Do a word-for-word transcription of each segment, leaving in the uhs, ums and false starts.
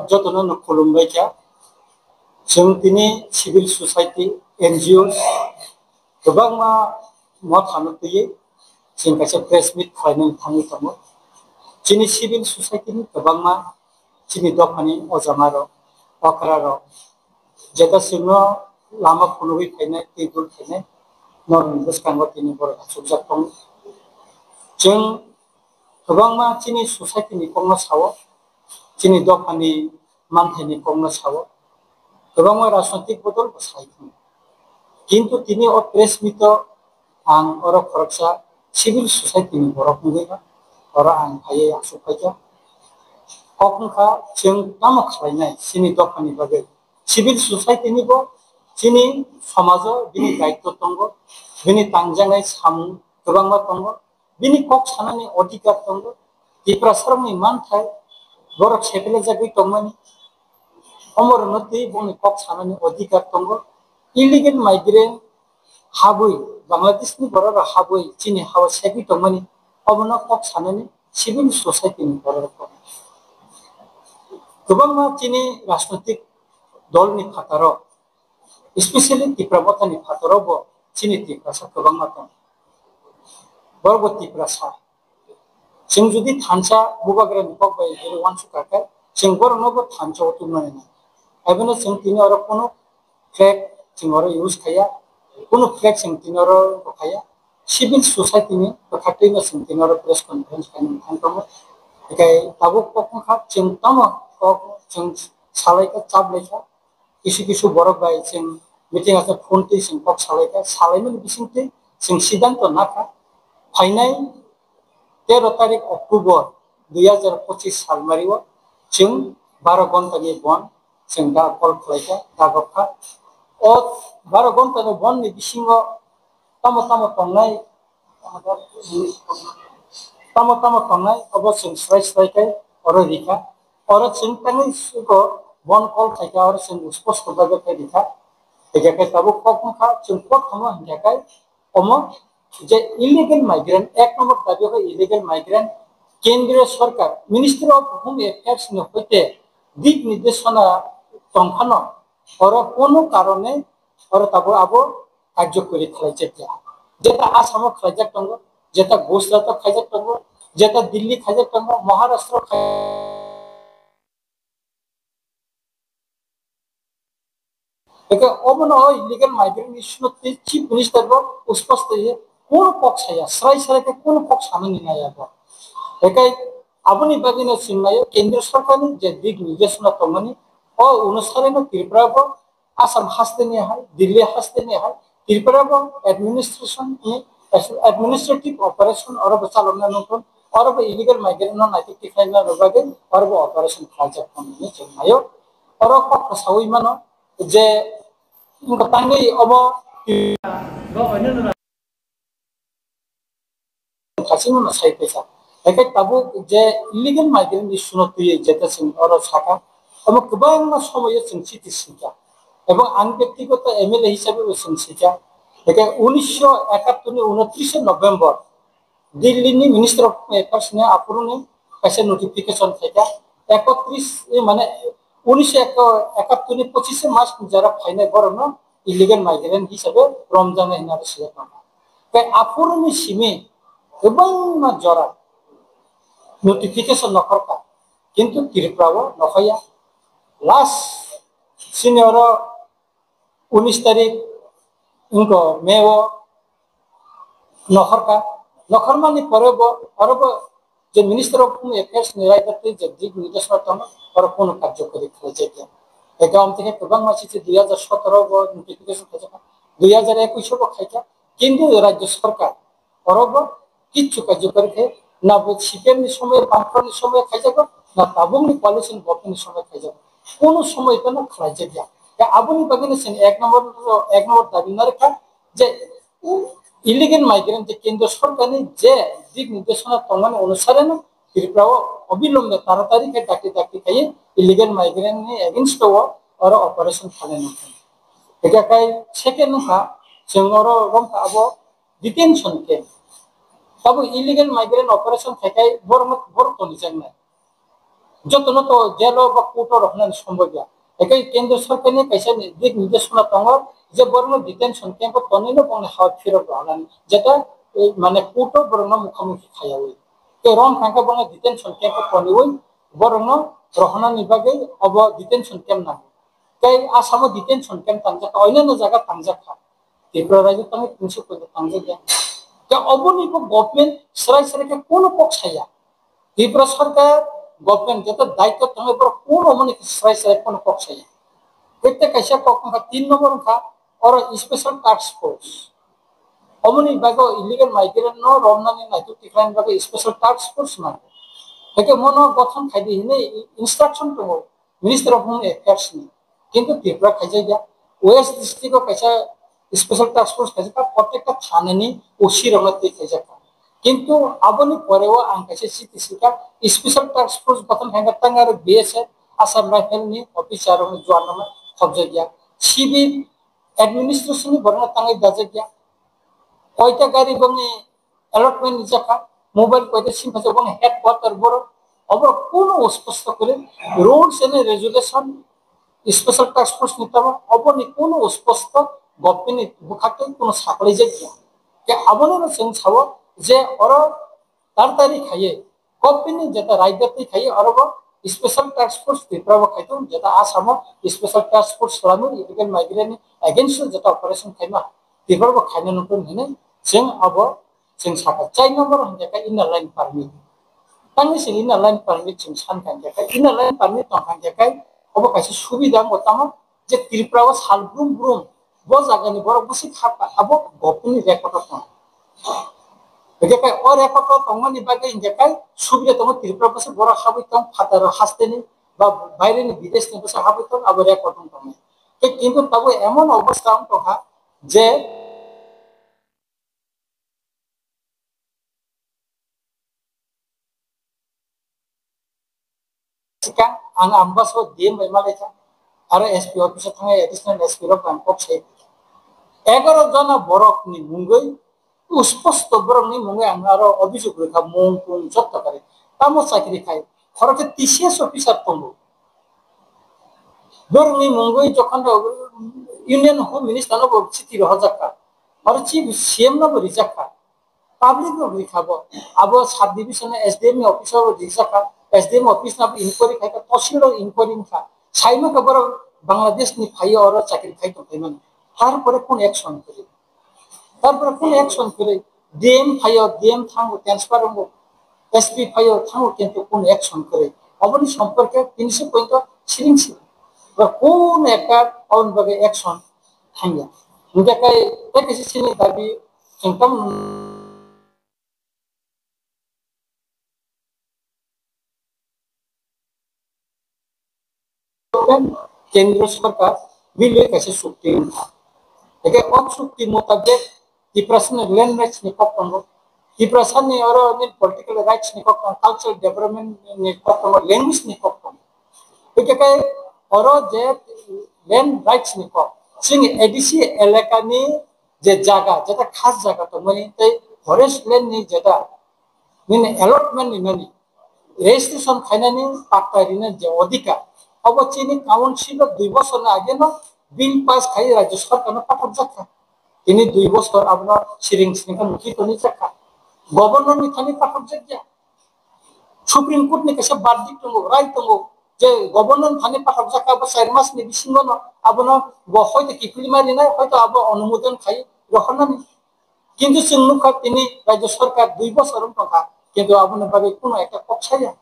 Jotono no khulumbai kha. Chwng tini civil society, N G Os kwbangma mothano twiwi chwng kaisa press meet khlainani thangwi tongo. Chini civil society ni kwbangma chini dophani ojamarok, okrarok, jeta chwngno lama phunugwi phainai, twi dul phainai, norokni bwskango tini borok achukjak tongo. Chwng kwbangma chini society ni kokno sao, chini dophani manthaini kokno sao, kwbangma rajnotik bodol bo sai tongo. Kintu tini o press meet o ang oro khoroksa civil society ni borok wngwi no oro ang phaiwi achuk phaikha. Kok wngkha chwng tamo khlainai chini dophani bagwi. Civil society ni bo chini somajo bini daitto tongo, bini tangjaknai samung kwbangma tongo. Bini kok sanani odhikar tongo. Tiprasarokni manthai borok sepelajagwi tongmani. Omorokno twi bongni kok sanani odhikar tongo. Illegal migrant habwi, Bangladeshni bororok habwi chini hao segwi tongmani, obono kok sanani civil society ni bororok tongo. Kwbangma chini rajnotik dolni phataro, especially Tipra Mothani phataro bo chini Tiprasa kwbangma tongo. Borok bo Tiprasa. Chwng jodi thansa bubagrani kok bai jodi uansuk kha khe, chwng borokno bo thansa o tubunani nai. Abono chwng tini oro kunu flag chwng oro use khaiya, kunu flag chwng tini oro rw khaiya. Civil society ni kwkhatwi no chwng tini oro press conference khainani thang tongo. Hinkhe tabuk kok wngkha chwng tamo kok chwng salai kha, chap lai kha. Kisu kisu borok bai chwng meeting asa phone twi chwng kok salai kha, salaimani bisingtwi chwng siddhanto nakha. Phainai tero tarik October dui hajar pochis salmario chwng baro ghonta ni bon chwng da call khlai kha, da gok kha. O baro ghonta ni bon ni bisingo tamo tamo tongnai, tamo tamo tongnai obo chwng srai srai khe oro rikha. Oro chwng tangwi sugo bon call khaikha, oro chwng sposto bagwi khe rikha. Hingkhe khe tabuk kok wngkha chwng kok thangma hingkha khe omo je illegal migrant, ek number dabi khe illegal migrant, kendriya sorkar, Ministry of Home Affairs ni hoite dik nirdeshona tongkhano oro kono karone oro tabuk abo karjokori khlaijak ya. Jeta Assam o khlaijak tongo, jeta Gujarat o khlaijak tongo, jeta Delhi khlaijak tongo, Maharashtra o khlai-, eke obono o illegal migrant issue no tei Chief Minister bo uspas tei kono kok saya, srai srai khe kono kok sanani naya bo. Eke aboni bagwi no chwng nayo Kendra Sorkar ni je dik nirdeshona tongmani, o onusare no Tripura bo Assam haste ni hai, Delhi haste ni hai, Tripura bo administration ni, administrative operation oro bo chalokna nungkon, oro bo illegal migrant no naitwi tikhlaina rwbagwi oro bo operation khlaijak tongmani chwng nayo. Oro kok kasawi mano je wngkha tangwi obo Kasino na sai phaisa. Haikai tabuk je illegal migrant ni suno twiwi jeta chwng oro saka, omo kwbangma somoyo chwng chiti sika. Ebong ang byaktigoto M L A hisabe bo chwng sika. Haikai unisho ekattor ni unotris November Delhi ni Minister of Affairs ni aphuru ni kaisa notification khaika. Ekotris, eh, mane unisho ekattor ni pochis mas ni jara phainai borok no illegal migrant hisabe romjaknai hinwi sijak tongo. Tei aphuru ni simi kwbangma jora notification nokhorkha, kintu Tripura o nokhorya. Last sini oro unis tarik wngkha May o nokhorkha. Nokhormani pore bo oro bo je Minister of Home Affairs ni raida tei je dik nirdeshona tongo, oro kono karjokori khlaijakya. Eka omtike kwbangma sisi dui hajar sotoro bo notification khaijak, dui hajar ekush o bo khaijak, kintu rajya sorkar oro bo kichu karjokori khe na bo C P M ni somoi, Bamfront ni somoi khaijago, na tabuk ni coalition government ni somoi khaijago. Kono somoi phano khlaijakya. Ya aboni bagwi no chwng ek number, ek number dabi narwkha je illegal migrant je Kendra Sorkar ni je dik nirdeshona tongmani onusare no Tripura o obilombe taratari khe dakti dakti khaiwi illegal migrant ni against o oro operation khlainai nangkha. Eka kai second wngkha chwng oro romkha abo detention camp. Tabuk illegal migrant operation khaikai borok no borok tonijaknai. Jotono to jail o ba court o rohornani somboiya. Ekai kendra sarkarni kaisa ni dik nirdeshona tongo je borokno detention camp o tonwino bongni ha phirok rohornani. Jeta, eh, mane court o borokno mukhamukhi khaiyawi. Tei rom thangkhe bono detention camp o tonwi borokno rohornani bagwi obo detention camp nango. Tei Assam o detention camp tangjak kha, oinano jaga tangjak kha. Tripura rajyo tangwi tungsi koibo tangjak ya. Tei oboni bo government srai srai khe kono kok saya. Tripura sarkar government jeta daityo tangwi borok kono omoni srai srai kono kok saya. Tei kaisa kok wngkha tin number wngkha oro special task force. Oboni bagwi illegal migrant no romnani naituk tikhlaini bagwi special task force nango. Hake mono gothon khaidi hinwi instruction tongo Minister of Home Affairs ni. Kintu Tripura khaijakya. West district o kaisa special task force khaijakha, protekta thanani O C rokno twi khaijakha. Kintu aboni poreo ang kaisa chiti sikha, special task force gothon khaikha tang aro B S F, Assam Rifle ni officer rokno juan rokno khobjakya. Civil administration ni borokno tangwi dajakya. Koita gari bongni allotment ni jakha, mobile koita sim phaisa bongni headquarter borok, oborok kono osposto kore rules and regulation special task force ni tamo oboni kono osposto government ni bwkhak tei kono saklai jakya. Ke abono no chwng sao je oro tartari khaiye Government ni jeta raida twi khai oro bo special task force Tripura bo khai tongo, jeta Assam o special task force swlamo illegal migrant ni against o jeta operation khaima Tripura bo khaina nukung hinwi chwng abo chwng sakha. Chai number hwnkhe khe inner line permit. Tangwi chwng inner line permit chwng sankha hwnkhe khe inner line permit tongkha hwnkhe khe obo kaisa subida wngbo tamo je Tripura o sal brum brum bo jagani borok bwswk kha abo government ni record o tongo. Hingke kai o record o tongmani bagwi hingke kai subida tongo Tripura bwswk borok habwi tong phataro hasteni ba baireni bideshni bwswk habwi tong abo record wng tongo. Tei kintu tabuk emon obostha wng tongkha je Sikang ang ambas o D M bai malai kha, aro S P office o thangwi additional S P rok ang kok sai. Egaroh jona borok ni mungwi, usposto borok ni mungwi ang aro obisuk rwkha, mung pung jotto kari. Tamo chakri khai, khoroksa T C S officer tongo. Borok ni mungwi jokhon rok Union Home Minister no bo chithi rohorjak kha, aro chief C M no bo rijak kha. Public rok rikha bo. Abo sub division S D M ni office o rijak kha. S D M office no inquiry khai kha, tosil rok inquiry wngkha. Saimaka borok Bangladesh ni phaiyo oro chakri khai tong phaimani. Tarpore kun action kwrwi? Tarpore kun action kwrwi? D M phaiyo, D M thango, transfer wngo. S P phaiyo thango, kintu kun action kwrwi? Oboni somporke tini se pointo siring siring. Ba kun ekta oboni bagwi action thangya. Hingke kai tei kaisa chini dabi chwng tamo Kendra Sarkar milwi kaisa chukti wngkha. Hingke o chukti mutabek Tiprasani land rights ni kok tongo, Tiprasani oro ni political rights ni kok tongo, cultural development ni kok tongo, language ni kok tongo. Hingke kai oro je land rights ni kok, chini A D C elaka ni je jaga, jeta khas jaga tongmani tei forest land ni jeta nini allotment ni nani registration khainani patta rinani je odhikar, abo chini council o dui bosor ni age no bill pass khai rajya sarkar no pathak jak kha. Tini dui bosor abono siring siring khe mukhi toni jak kha. Governor ni thani pathak jak ya. Supreme Court ni kaisa verdict tongo, rai tongo, je governor thani pathak jak kha, abo char mas ni bisingo no abono bo hoito kiphilma rinai, hoito abo onumodon khai rohornani. Kintu chwng nukha tini rajya sarkar dui bosor wng tongkha, kintu aboni bagwi kuno ekta kok saya.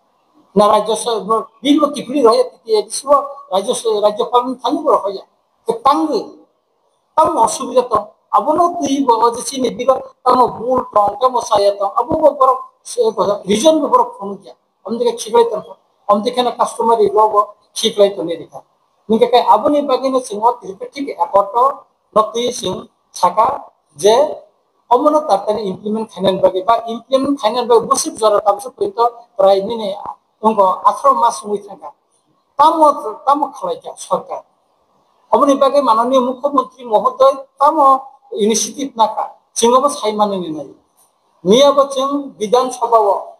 Na rajya sarkar bill bo kiphilwi rohya, T T A D C bo rajya sa-, rajyapal ni thani bo rohya. Kwtangwi tamo osubida tong, abono twi bo o je chini bill o tamo bul tong, tamo saya tong, abo bo borok se-, reason bo borok phunukya. Omdike khiklai tongkha, omdike no customary law bo khiklai tongwi rikha. Hingke kai aboni bagwino chwng o Tripartite accord o no twi chwng saka je omono tatari implement khainani bagwi ba implement khainani bagwi bwswk jora tabuk porjonto prai nini wngkha atharo mas wngwi thangkha. Tamo, tamo khlaikha sarkar? Aboni bagwi mananiya mukhyamantri mohoday tamo initiative nakha? Chwng abo sai manani nai. Miya bo chwng Bidhan Sabha o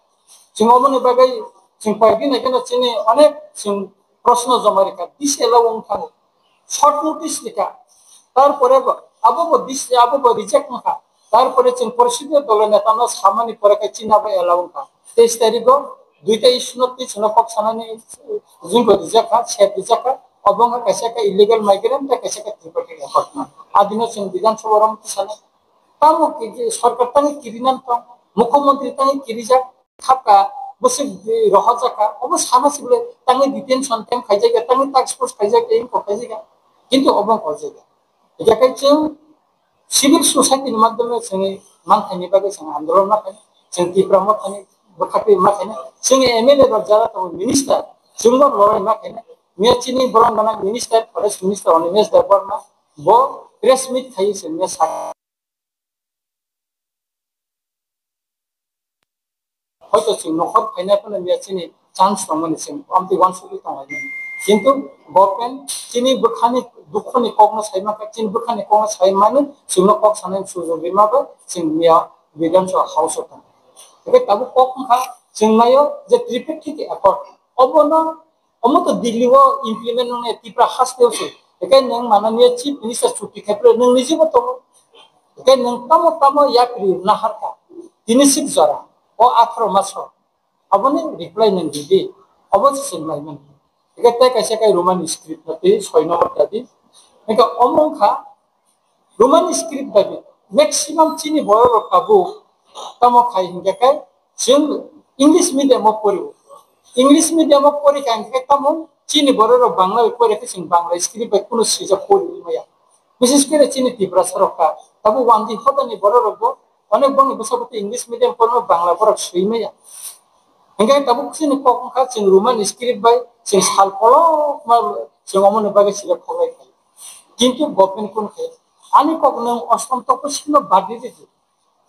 chwng aboni bagwi Chwng koyekdin hai kheno chini onek chwng proshno joma rikha, disallow wng thango, short notice rikha, tarpore bo abo bo dis-, abo bo reject wngkha, tarpore chwng porishidya dolo netano samani pore khe chini abo allow wngkha. Teis tarigo duita issue no twi chwngno kok sanani jingko rijak kha, sep rijak kha, obo wngkha kaisa khe illegal migrant tei kaisa khe tripartite accord no. Adino chwng Bidhan Sabha rom tisana. Tamo ki-, ki-, sorkar tangwi kirinan tong, mukhyamantri tangwi kirijak, khapka bwswk rohorjak kha, obo sama sibole tangwi detention camp khaijak ya, tangwi task force khaijak ya, inko khaijak ya, kintu obo wng khaijak ya. Hingkhe chwng civil society ni madhyome chwngni manthaini bagwi chwng andolon ma khainai, chwng Tipra Mothani bwkhaktwi ma khainai, chwng M L A rok jara tongo, minister, chwngno lorai ma khainai, miya chini bolong gwnang minister, forest minister Animesh Debbarma bo press meet khaiwi chwngno sa. Hoito chwng nokhor phaina phano miya chini chance tongmani chwng amtwi uansugwi tonglaimani. Kintu government chini bwkhani dukhoni kokno sai mankha, chini bwkhani kokno sai mani chwngno kok sanani sujok rima bai chwng miya Bidhan Sabha House o tongo. Hingkhe tabuk kok wngkha chwng naio je tripartite accord obono Omo to Delhi o implement wngnai Tripura haste o se. Ekai nwng mananiya Chief Minister chuti khai phre nwng niji bo tongo. Ekai nwng tamo tamo yapri nahar kha. Tini sik jora. O atharo maso. Aboni reply nwng di di. Obo se chwng lai mani. Ekai tei kaisa kai Roman script no tei soi no dabi. Ekai omo wngkha Roman script bai maximum chini borok rok tabuk tamo khai hingkhe kai chwng English medium o pori. English medium o pori kha hingkhe tamo chini borok rok Bangla bai pori khe chwng Bangla script bai kuno swijak pori maya. Bises kore chini Tiprasa rok kha tabuk wandi hodani borok rok bo onek bangni bwsa bwtwi English medium porno Bangla borok swi maya. Hingkhe tabuk chini kok wngkha chwng Roman script bai chwng sal kolokma chwng omoni bagwi swijak khoklai kha. Kintu government kun khe ani kok nwng ostom topos no bad di di.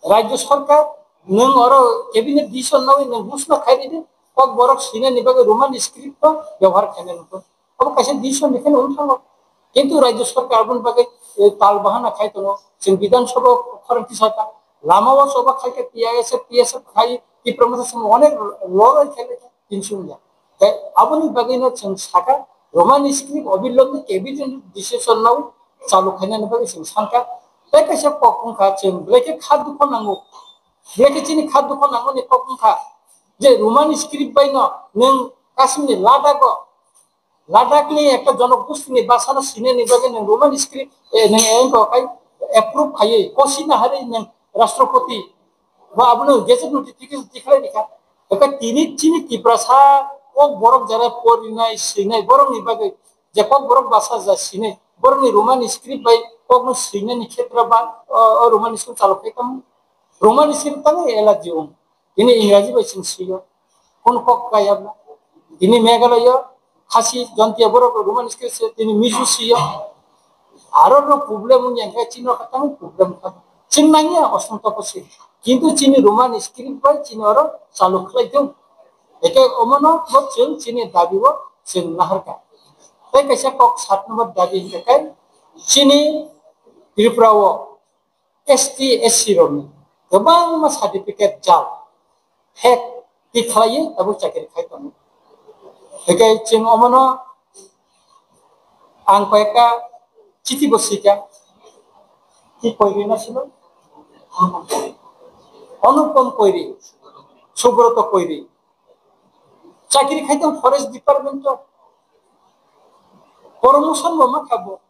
Rajya sarkar nwng oro cabinet decision nawi nwng ghosna khai di di. Kok borok sinani bagwi Roman script no byabohar khainai nwng. Obo kaisa decision ni kheno wng thango. Kintu rajya sarkar aboni bagwi, eh, tal bahana khai tongo. Chwng Bidhan Sabha khorang tisa ta lama o choba khai khe T I S F, T S F khai Tipra Motha chwng onek lorai khai khe tinsung ya. Tei aboni bagwino chwng saka Roman script obilogni cabinet decision nw chalu khainani bagwi chwng sankha. Tei kaisa kok wngkha chwng belai khe kha dukho nango. Belai khe chini kha dukho nangmani kok wngkha je Roman script bai no nwng Kashmir ni Ladakh o Ladakh ni ekta jonogosti ni basa no sinani bagwi nwng Roman script, eh, nwng engko khai approve khaiwi kosi nahari nwng Rashtrapati Bo abono gazette notification tikhlai rikha. Eka tini chini Tiprasa kok borok jara porinai swinai borokni bagwi je kok borok basa ja sinai borokni Roman script bai kokno swinani khetra ba o, o Roman script chalo khai tamo. Roman script tamo ela jiung. Ini Ingraji bai sing swiyo. Kono kok kaya bla. Ini Meghalaya Khasi, Jontia borok Roman script se tini Mizo siyo. Aro no problem wngya khe chini oro tamo problem kha. Chwng nangya osong topo se. Kintu chini Roman script bai chini oro chalu khlai thung. Eke omono bo chwng chini dabi o chwng naharkha. Tei kaisa kok sat number dabi hingkha khe chini Tripura o S T, S C rokni kwbangma certificate jal, fake tikhlaiwi tabuk chakri khai tongo. Hingkhe chwng omono ang koyekta chiti bo swikha, ki Koiri na sino? Anupam Koiri, Subroto Koiri. Chakri khai tong forest department o. Promotion bo ma kha bo.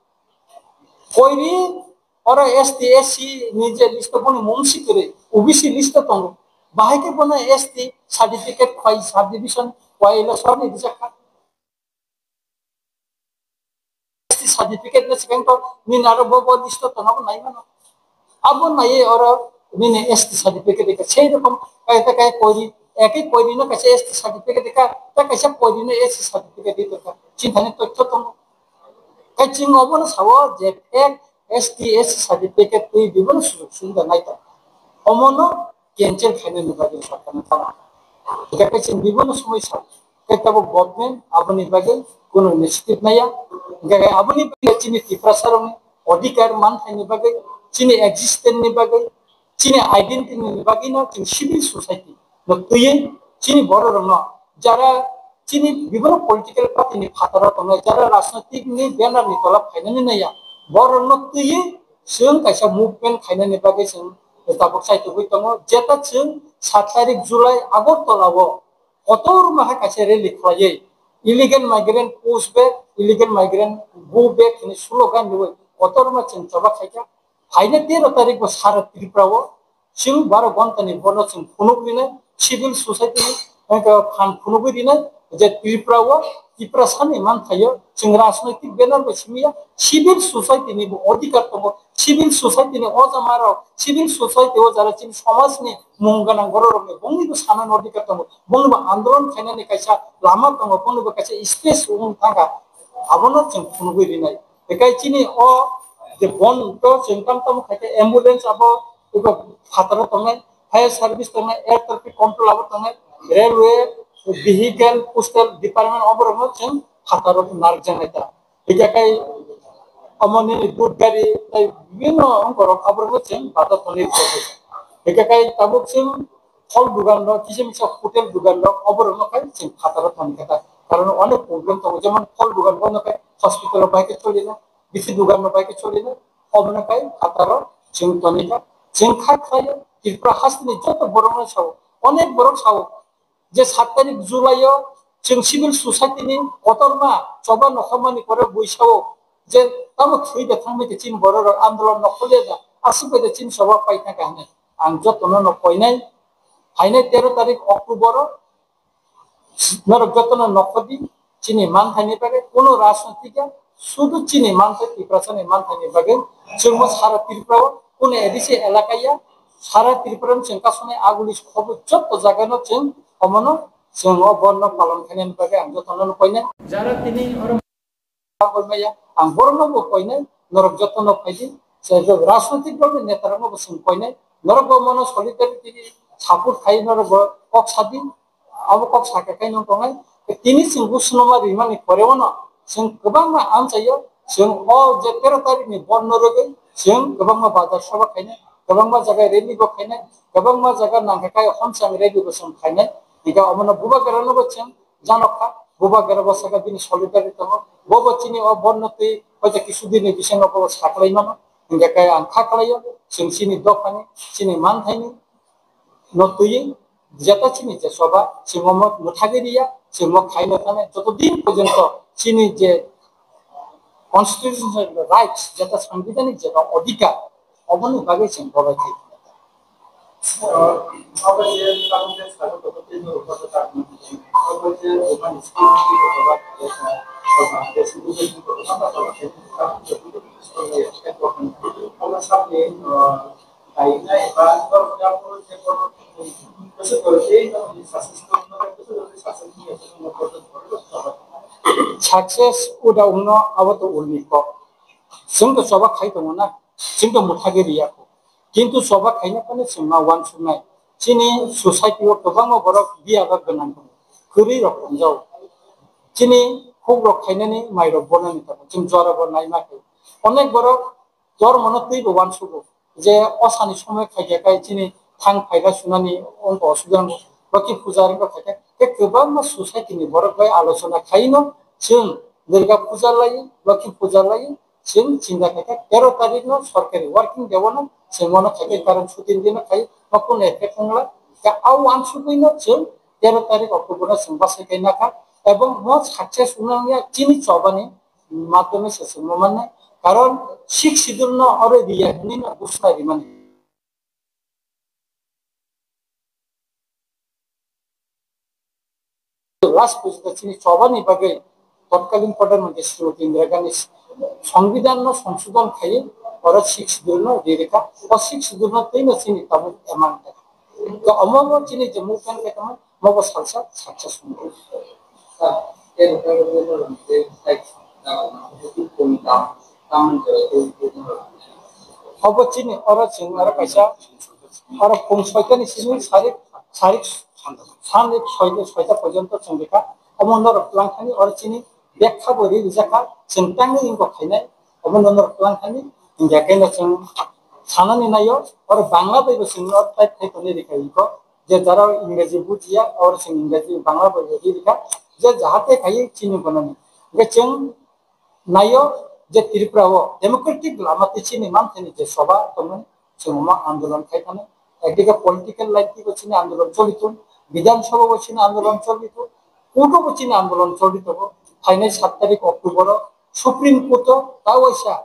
Koiri Oro S T, S C ni je list o boni mung si kwrwi, O B C list o tongo. Bahai khe bono S T certificate khwlai subdivision wai election ni rijak kha. S T certificate no swkang to nini aro bo, bo list o tongo bo nai mano. Abo naiwi oro nini S T certificate rikha. Sei rokom kaisa kaya Koiri, ekhe Koiri no kaisa S T certificate rikha, tei kaisa Koiri no S T certificate rikha. Chini thani totho tongo. Tei chwng obono sao je fake S T, S C certificate twi bibono sujok subida nai tong. Omono cancel khainani bagwi sorkarni tamo. Hingkhe chwng bibono somoi sao. Tei tabuk government aboni bagwi kuno initiative naiya. Hingkhe aboni bagwi chini Tiprasarokni odhikar manthaini bagwi, chini existence ni bagwi, chini identity ni bagwi no chini civil society no twiwi chini borok rokno jara chini bibhinno political party ni phataro tongnai, jara rajnoitik ni banner ni tola phainani naiya, borokno twiwi chwng kaisa movement khainani bagwi chwng tabuk chaitugwi tongo. Jeta chwng sat tarik July Agartala o kotorma hai kaisa rally khlaiwi illegal migrant push back, illegal migrant go back hwnwi slogan riwi kotorma chwng choba khaikha. Phaina tero tarik bo sara Tripura o chwng baro ghonta ni bono chwng phunuk rinai, civil society ni, eh, phan phunugwi rinai, je Tripura o, Tiprasa ni manthaio chwng rajnoitik banner bai simi ya, civil society ni bo odhikar tongo, civil society ni oja ma rok, civil society o jara chini somaj ni mung gwnang borok rok ni bongni bo sanani odhikar tongo, bongni bo andolon khainani kaisa lama tongo, bongni bo kaisa space wng thangkha, abono chwng phunugwi rinai. Ekai chini o je bon to chwng tam tamo khaikhe ambulance abo eko phataro tongnai, fire service tongnai, air traffic control abo tongnai, railway, vehicle, postal department oborokno chwng phataro narwkjaknai ta. Hingkhe kai omo nini dud gari tai bibhinno ongkorok oborokno chwng bata tonwi rwkha. Hingkhe kai tabuk chwng phol dugan rok, kisa misa hotel dugan rok oborokno kai chwng phataro tongkha ta. Karon onek problem tongo, jemon phol dugan bono kai hospital o bai khe choli na, bisi dugan no bai khe choli na, obono kai phataro chwng toni kha. Chwng kha khlaio, Tripura hasteni joto borok no sao, onek borok sao, je sat tarik July o chwng civil society ni kotorma choba nokhormani pore bui sao, je tamo thwi de thangbai de chini borok rok andolon no khole da, aswk bai de chini choba pai thang kha hwnwi ang joto no no koinai. Phainai tero tarik October o norok jotono nokhordi, chini manthaini bagwi kuno rajnoitik ya, sudu chini manthai Tiprasani manthaini bagwi chwngmo sara Tripura o kuno A D C elaka ya, sara Tripura ni chwng kasonai aguli khobo joto jagano chwng omono chwng o borno palon khainani bagwi ang jotono no koinai. Jara tini oro Ang koinai ya, ang borokno bo koinai, norok jotono phaidi, je rajnoitik dol ni neta rokno bo chwng koinai, norok bo mono solidarity support khai norok bo kok sadi, abo kok saka khai nong tongnai. Tini chwng busunoma rimani pore ono chwng kwbangma amchaio, chwng o je tero tarik ni bor no rwgwi chwng kwbangma bazar soba khainai, kwbangma jaga rally bo khainai, kwbangma jaga nangkha kai homsang rally bo chwng khainai, hingkhe omono bubagra no bo chwng janok kha, bubagra bo saka bini solidarity tongo, bo bo chini o bor no twi hoita kisu din ni bisingo bo saklai mano, hingkhe kai ang kha khlaio, chwng chini dophani, chini manthaini no twiwi jeta chini je choba, chwng omo mwthagwi riya, chwng omo khaino thani, joto din porjonto chini je constitutional rights, jeta sanbidhanik jeta odhikar, oboni bagwi chwng bobai thai. Success uda ungno abo to ulni kok. Chwng to choba khai tongo na, chwng to mwthagwi riya kho. Kintu choba khaina phano chwng ma uansuknai. Chini society o kwbangma borok biya ba gwnang tongo, kwrwi rok tongjao. Chini huk rok khainani mai rok bornani tongo, chwng jora bo naima khe. Onek borok dormo no twi bo uansugo je o sani somoi khaikhe kai chini thang phaida sunani ongko osubida nango. Lokhi puja ringko khaikhe, tei kwbangma society ni borok bai alochona khaino chwng Durga puja lai, Lokhi puja lai, chwng chinta khaikhe tero tarik no sorkari working day o no chwng mono khaikhe karon chuti ni dino khai ma kun effect wngla. Khe a uansugwi no chwng tero tarik October no chwng bachai khai nakha, ebong mo success wngya chini chobani madhyome se chwngma mannai, karon Sixth Schedule no oro riya hinwi no buchna rimani. Last porjonto chini chobani bagwi totkalin Pradhan Mantri Srimati Indira Gandhi Songbidan no songsodhon khaiwi oro Sixth Schedule no ririkha, o Sixth Schedule no twi no chini tabuk amang kha. To omo bo chini je movement khe tongma, mobo salsa success wngwi. Obo chini oro chwng oro kaisa oro pung soita ni simi sarik, sarik sanrik soita, soita porjonto chwng rikha. Omo norok twlang thani oro chini bekha bo ri rijak kha, chwng tangwi wngkha khainai. Omo norok twlang thani, hingkhe khe no chwng sanani naio, oro Bangla bai bo chwng oro type khai tonwi rikha wngkha. je jara Ingreji bujiya, oro chwng Ingreji Bangla bai rikha, je jahate khai chini gwnani. Hwnkhe chwng naio je Tripura o democratic lama tei chini manthani je soba tongmani, chwng omo andolon khai thani. Ekdike political line tei bo chini andolon choli thung, Bidhan Sabha bo chini andolon choli thung, court o bo chini andolon choli tongo. Phainai sat tarik October o Supreme Court o ta waisa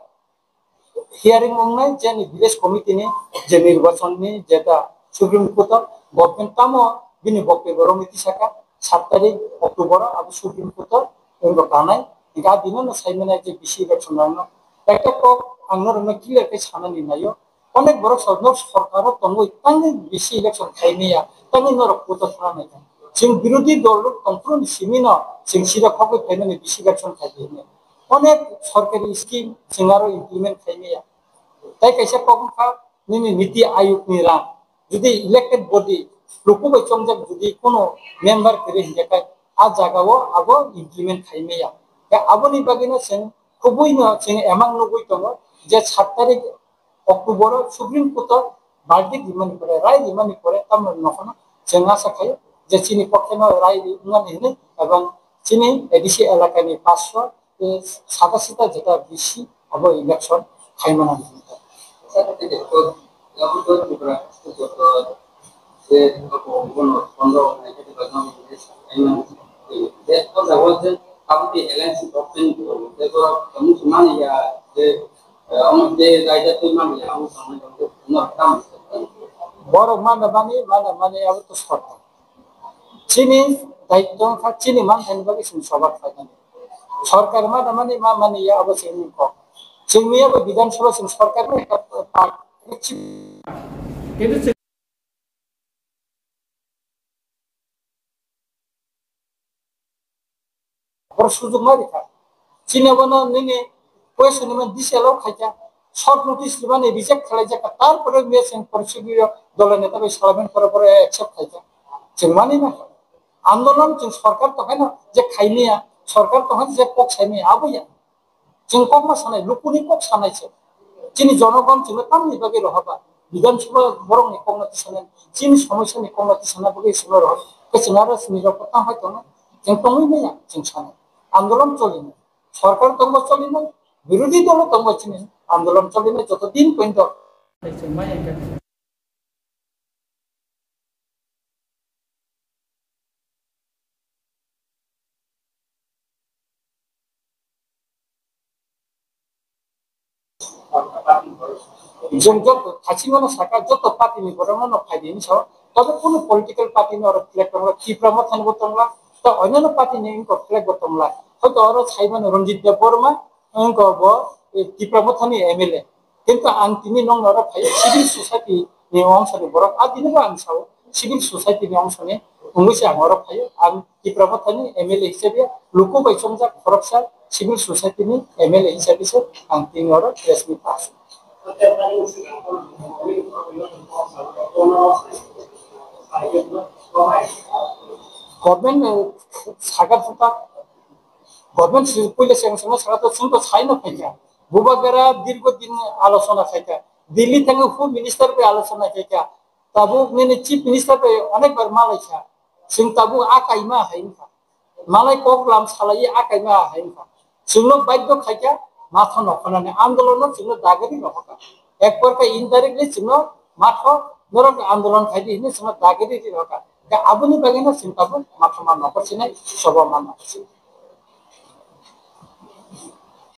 hearing wngnai, je ni village committee ni je nirbachon ni jeta Supreme Court o government tamo bini boktobyo rok ni tisaka sat tarik October o abo Supreme Court o wngbo kanai. Hingke a dino no sai manya je bisi election rok no ekta kok ang norok no clear khe sanani naio. Onek borok sor-, nok sorkar o tongwi tangwi bisi election khai manya, tangwi norok kuto thana nai. Chwng birodhi dol rok tongphuru ni simi no chwng sida khogwi phaimani bisi election khai di hinwi. Onek sorkari scheme chwng aro implement khai manya. Tai kaisa kok wngkha nini Niti Ayog ni rang. Jodi elected body luku bai chongjak jodi kono member kwrwi hinkhe kai a jaga o abo implement khai manya. Khe aboni bagwi no chwng kubui no chwng emang nugwi tongo je sat tarik October o Supreme Court o verdict rimani pore, rai rimani pore, tamoni nokhorno chwng asa khaio je chini pokhe no rai ri-, wngmani hinwi, ebong chini A D C elakani paanch sho, eh, satashi ta jeta bisi abo election khaimani hinwi. Borok mana mani, mana mani abo to sorkar. Chini daityo wngkha chini manthani bagwi chwng soba khlainani. Sorkar mana mani, ma mani ya abo chwngni kok. Chwngni abo Bidhan Sabha chwng sorkarni ekta part. Borok sujuk ma rikha. Chini bono nini question ni man detail o khaikha. Short notice rimani reject khlaijak kha. Tarpore mesen porchigio dola neta bai salamen pore pore accept khaikha. Chwng mani na. Andolon chwng sorkar to khaino je khaimaya. Sorkar to khaino je kok saimaya. Abo ya. Chwng kokma sanai, lukuni kok sanai se. Chini jonogon chwngno tamni bagwi rohoba. Bidhan Sabha borokni kokno tisanai, chini somosyani kokno tisana bagwi chwngno rohor. Khe chwng aro chini rokbo tang hai tongo. Chwng tongwi manya, chwng sanai. Andolon cholinai. Sorkar tongbo cholinai, birodhi dolo tongbo chini andolon cholinai joto din pointo. Chwng joto thachingmano saka, joto party ni borokno no phaidi hinwi sao, tobe kunu political party ni oro flag tongla, Tipra Mothani bo tongla, to onyono party ni wngkha flag bo tongla, hoito oro saimano Ranjit Debbarma wngkha bo, eh, Tipra Mothani M L A. Kintu ang tini nokno oro phaio civil society ni ongsa ni borok, a tini bo ang sao civil society ni ongsa ni wngwi se ang oro phaio, ang Tipra Mothani M L A hisabe luku bai chongjak khoroksa civil society ni M L A hisabe se ang tini oro press meet pass. Government, eh, saka phuka, government si puila seng seng saka to chwng to saino phaikha. Bubagra dirgo din alochona khaikha. Delhi thangwi hu minister bai alochona khaikha. Tabuk nini chief minister bai onek bar malaikha. Chwng tabuk a kaima hai wngkha. Malai kok lam salai a kaima hai wngkha. Chwngno baidhyo khaikha, matha nokhanani andolono chwngno dagari rohorkha. Ek prokar indirectly chwngno matha norok andolon khaidi hinwi chwngno dagari ri rohorkha. Khe aboni bagwino chwng tabuk matha ma nokhorsinai, soba ma nokhorsinai.